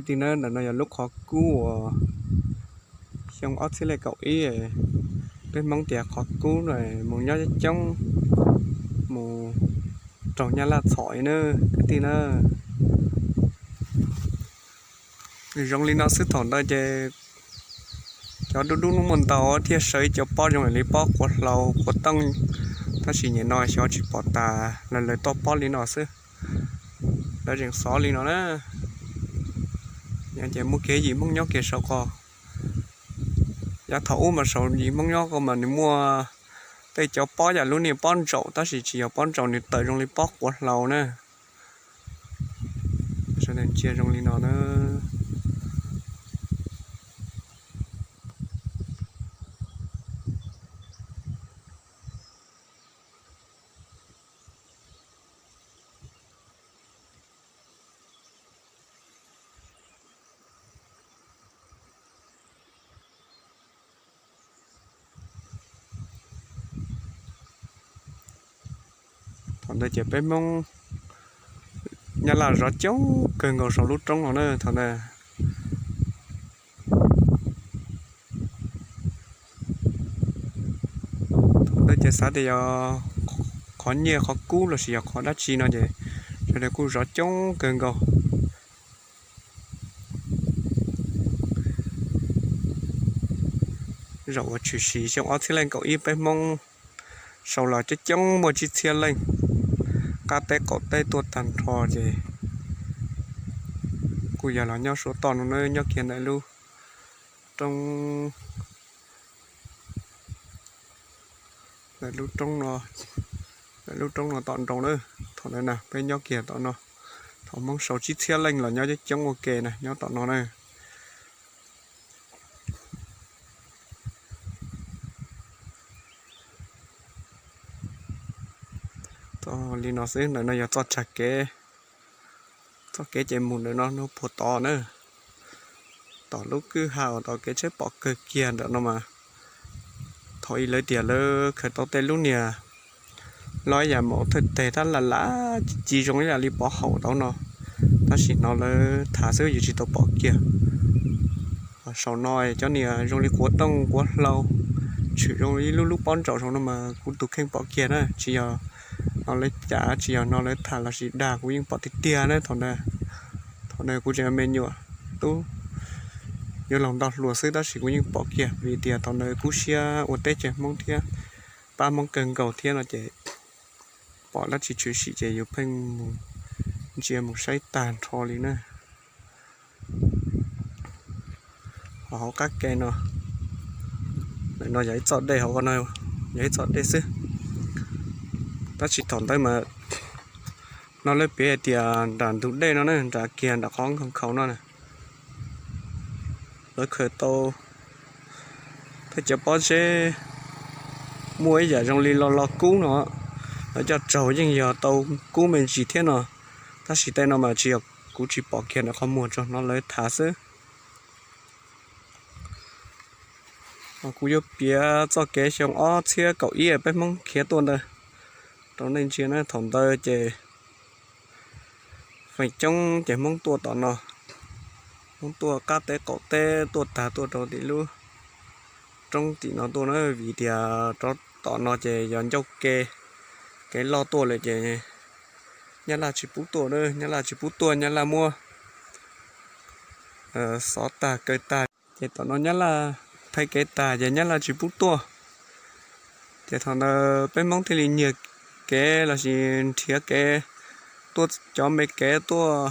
Kwv tij na, ntawm no yog lub qhov kub uas xyoo ob txhiab leej kaum ib, peb Hmoob tias qhov kub no mus nyob coob coob, mus raug Nyab Laj txhom na kwv tij na. Zoo li no xwb, thaum ntawd ces cov dub dub muaj ntau thiaj sawv ib co pob zoo li pob quav hlau quav tooj, tab sis nim no xyov tsis pom tas, lawv lawv toj pob li no xwb. Lawv tseem xov li no na. Ces muaj kiag yim Hmoob nyob kiag saum ko. Yav thaum ub mas saum yim Hmoob nyob ko mas nws muaj tej cov pob yam lub niag pob ntsaum, tab sis tsis yog pob ntsaum, nws tawm zoo li pob quav hlau na. Sawv daws ntsia zoo li no na. Thaum ntawd ces peb Hmoob Nyab Laj zov coob kawg nkaus saum lub roob no na thaum ntawd. Thaum ntawd ces xav tias yog qhov nyiaj qhov kub lossis yog qhov dab tsi no ces sawv daws kuj zov coob kawg nkaus. Zaum uas tshwm sim xyoo ob txhiab leej kaum ib peb Hmoob sau los coob coob muaj tsib txhiab leej, qab teb qaum teb tuaj tag nrho ces kuj yog los nyob saum toj no na, nyob kiag ntawm lub roob, ntawm lub roob no, ntawm lub roob no tom nroos na. Thaum ntawd na peb nyob kiag tom no, thaum Hmoob sau tsib txhiab leej los nyob coob coob ua ke na, nyob tom no na. Li no xwb, ntawm no yog txoj tshav kev, txoj kev ces mus ntawm no puag tod na. Tom lub kwj ha uas tod kev tsheb pom kawg kiag ntawm no mas, thaum ub lawv tias lawv khaws tau tej lub niag loj ib yam maum thawj teg tab lam lam ci ci zoo ib yam li pov haum tau no, tab sis hnov lawv tham xwb yus tsis tau pom kiag. Saum no cov niag zoo li quav tooj quav hlau, tshwm zoo li lub lub pob ntsaum saum no mas kuv tus kheej pom kiag na, tsis yog hnov lawv cav, tsis yog hnov lawv tham lossis dag, kuv yeej pom tiag tiag na thaum ntawd. Thaum ntawd kuv tseem me nyuam tub yuav luag nto hluas xwb tab sis kuv yeej pom kiag vim tias thaum ntawd kub siab ua teb chaws Hmoob thiab pab Hmoob kawg nkaus thiab no ces pom dab tsi tshwm sim ces yus pheej mus ntsia mus saib tag nrho li na. Ho hauv qab ke no, ntawm no yog ib txoj dej, hauv no yog ib txoj dej xwb. Tab sis thaum ntawd mas no lawv piav hais tias nram ntug dej no na, nram kiag nram qhov nkhaus nkhaus no na, lawv khaws tau tej cov pob zeb muaj ib yam zoo li lo lo kub no, lawv coj raug yeej yog tau kub me ntsis thiab no, tab sis tej no mas tsis yog, kuv tsis pom kiag ntawm qhov muag, tsuas hnov lawv tham xwb. Kuv yuav piav txoj kev xyoo ob txhiab kaum ib peb Hmoob khiav tuaj ntawd rau nej ntsia na. Thaum ntawd ces feem coob ces Hmoob tuaj tom no, Hmoob tuaj qab teb qaum teb tuaj tag tuaj rau tim lub roob tim no tuaj na, vim tias rov tom no ces yog ncauj ke, kev loj tuaj lawm ces Nyab Laj tsis pub tuaj na, Nyab Laj tsis pub tuaj, Nyab Laj muab xov tag kaw tag, ces tom no Nyab Laj thaiv kev tag ces Nyab Laj tsis pub tuaj. Ces thaum ntawd peb Hmoob thiaj li nyiag kev lossis nrhiav kev tuaj cov me kev tuaj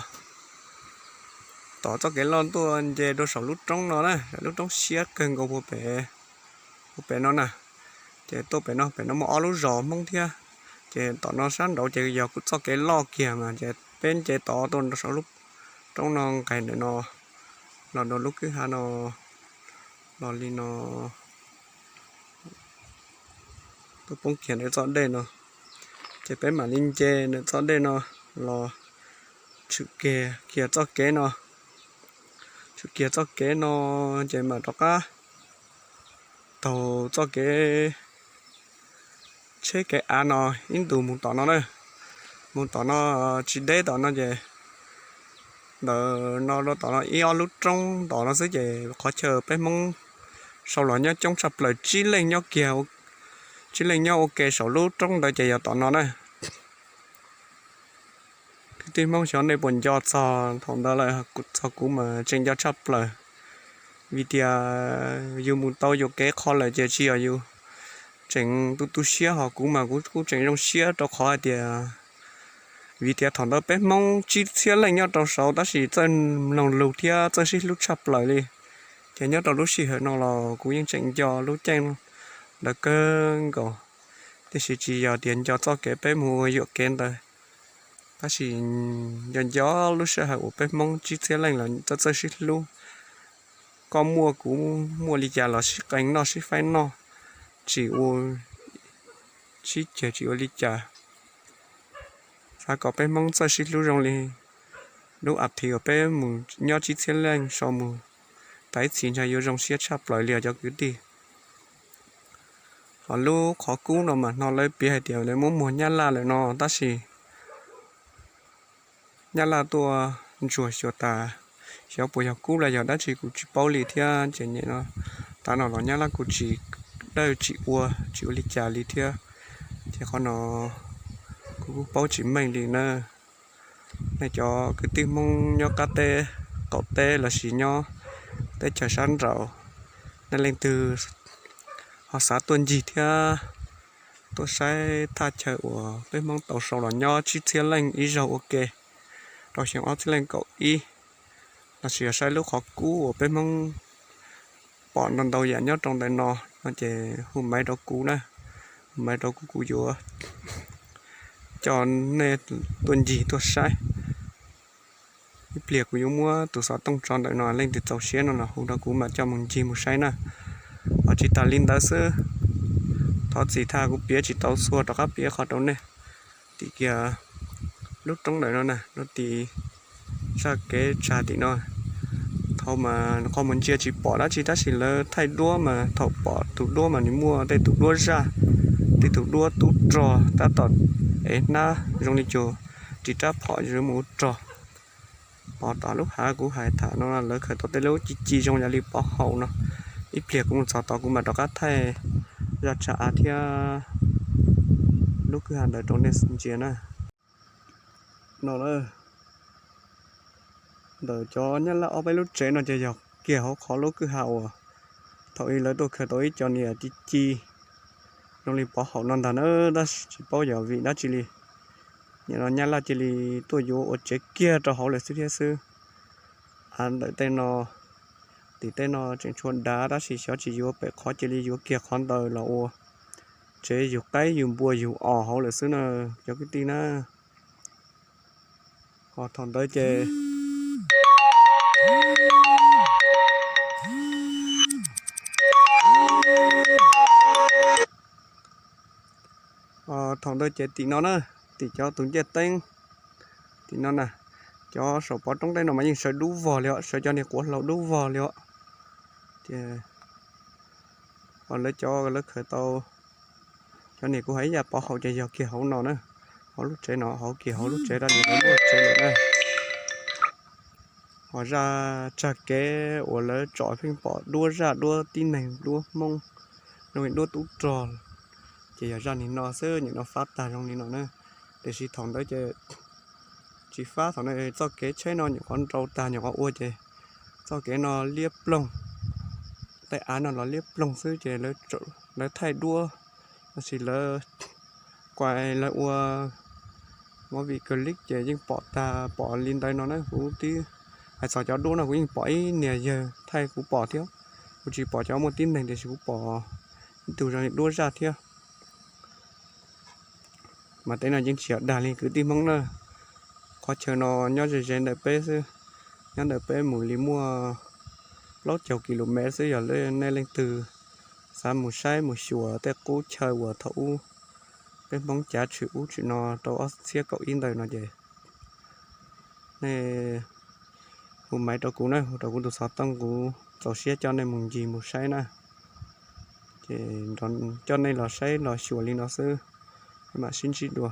tom txoj kev loj tuaj nce rau saum lub roob no na, lub roob siab kawg nkaus puag pem, puag pem no na. Ces tuaj pem no, pem no muaj ob lub zos Hmoob thiab. Ces tom no sab nraud ces yog kuv txoj kev loj kiag mas ces peb nce tod tuaj saum lub roob no nqes ntawm no los rau lub kwj ha no, los li no tuaj poob kiag ntawm txoj dej no, ces peb mam li nce ntawm txoj dej no los tshwm kiag txoj kev no, tshwm kiag txoj kev no ces mam rov qab taug txoj kev tsheb kev av no ib ntus mus tom no na. Mus tom no tsis deb tom no ces ntawm no rau tom no ib ob lub roob tom no xwb ces qhov chaw peb Hmoob sau los nyob coob tshaj plaws, tsib leej nyob kiag, tsib leej nyob ua ke saum lub roob ntawd ces yog tom no na. Kwv tij Hmoob xyov nej puas nco txog thaum ntawd lawm, txog kuv mas tseem nco tshaj plaws, vim tias yus mus tau yuam kev qho lawm ces tsis yog yus tseem tu tu siab, ho kuv mas kuv kuj tseem zoo siab rau qhov hais tias vim tias thaum ntawd peb Hmoob tsib txhiab leej nyob rau saud tab sis txawj mloog lus thiab txawj sib hlub tshaj plaws li. Ces nyob rau lub sij hawm no los kuv yeej tseem nco lub caij ntawd kawg nkaus, tiam sis tsis yog tias nco txoj kev peb mus yuam kev ntawd, tab sis nco nco lub sij hawm uas peb Hmoob tsib txhiab leej los txawj txawj sib hlub, koj muaj kuv muaj li cas los sib qee noj sib faib noj, tsis ua, sib ceg tsis ua li cas. Xav kom peb Hmoob txawj sib hlub zoo li lub a thiv uas peb mus nyob tsib txhiab leej so mus tas ib txhis ntshai yuav zoo siab tshaj plaws li os cov kwv tij. Ho lub qhov kub no mas hnov lawv piav hais tias lawv muab muag Nyab Laj lawm no tab sis Nyab Laj tuaj ntsuag xyuas tas, xyov puas yog kub los yog dab tsi kuv tsis paub li thiab ces nyem no, tav no los Nyab Laj kuj tsis dawj tsis ua tsis ua li cas li thiab, ces qhov no kuv kuj paub tsis meej li na. Nej cov kwv tij Hmoob nyob qab teb qaum teb lossis nyob teb chaws sab nraud, nej leej twg ho xav tuaj ncig thiab tuaj saib thaj chaw uas peb Hmoob tau sau los nyob tsib txhiab leej ib zaug ua ke rau xyoo ob txhiab leej kaum ib, lossis yog saib lub qhov kub uas peb Hmoob pom ntau ntau yam nyob rau ntawm no, no ces hu maiv rau kuv na, hu maiv rau kuv, kuv yuav coj nej tuaj ncig tuaj saib. Ib pliag kuv yuav muab tus xov tooj tso ntawm no, leej twg txaus siab no los hu rau kuv mam coj mus ncig mus saib na. Ho tsis tas li ntawd xwb, thov txim thaum kuv piav tsis tau txhua rov qab piav qhov rau nej. Tim kiag lub roob ntawm no na, lub tim zaj kev tsag tim no, thaum mas qhov mus ntsia tsis pom dab tsi tab sis lawv thaij duab mas thaum pom tus duab mas nws muaj tej tus duab zaj, tej tus duab tub rog tab tom ev hnab zoo li cuag ris rab phom yuav mus ua rog. Pov tom lub hav kuv hais tham no lawv khaws tau tej lub ci ci zoo yam li pov haum no. Ib pliag kuv mus txog tod kuv mam rov qab thaij zaj tsag av thiab lub kwj ha ntawd rau nej ntsia na. No na, ntawm cov Nyab Laj ob peb lub tsev no ces yog kiag hauv qhov lub kwj ha uas thaum ub lawv tuaj khaws tau ib co niag ci ci zoo li pov haum no ntag na, tab sis tsis paub yog vim dab tsi li. Nim no Nyab Laj cia li tuaj yuav ua tsev kiag rau hauv lawm xwb thiab xwb. Av ntawm tej no, tim tej no tseem tshuav dav tab sis xyov tsis yuav pem qhov cia li yuav kiag qhov ntawd los ua tsev yug qaib yug npua yug os hauv lawm xwb na cov kwv tij na. Ho thaum ntawd ces thaum ntawd ces tim no na, tim cov tus ncej teeb tim no na, cov saum pov roob teb no mas yeej sawv dub vog li os, sawv cov niag quav hlau dub vog li os. Ces lawv cov lawv khaws tau cov niag kuv hais ib yam pov haum ces yog kiag hauv no na, hauv lub tsev no, hauv kiag hauv lub tsev dab tsi lawv muaj tsev lawm na. Ho zaj tsag kev uas lawv tsom pheej pom duab zaj duab tib neeg duab Hmoob, zoo li duab tub rog, ces yog zaj nim no xwb, nim no fab tag zoo li no na. Tiam sis thaum ntawd ces tsis fab, thaum no txoj kev tsheb no nyuam qhuav nrau tag nyuam qhuav ua ces txoj kev no liab ploog, tej av no los liab ploog xwb ces lawv thaij duab, tab sis lawv kuas lawv ua movie clip ces yeej pom tag pom li ntawd no na. Kuv twb hais txog cov duab no kuv yeej pom ib niag yawg thaij kuv pom thiab, kuv tsis pom cov muaj tib neeg tiam sis kuv pom ib tug zoo li duab zaj thiab. Mas tej no yeej tsis yog dag li kwv tij Hmoob na. Qhov chaw no nyob ze ze ntawm peb xwb, nyob ntawm peb mus li muaj plaub caug ki lu mev xwb. Yog nej leej twg xav mus saib mus xyuas tej qub chaw uas thaum ub peb Hmoob cav tshwm ub tshwm no rau ob txhiab kaum ib ntawd no ces nej hu maiv rau kuv na, hu rau kuv tus xov tooj, kuv txaus siab coj nej mus ncig mus saib na. Ces coj nej los saib los xyuas li no xwb, mam sib ntsib dua.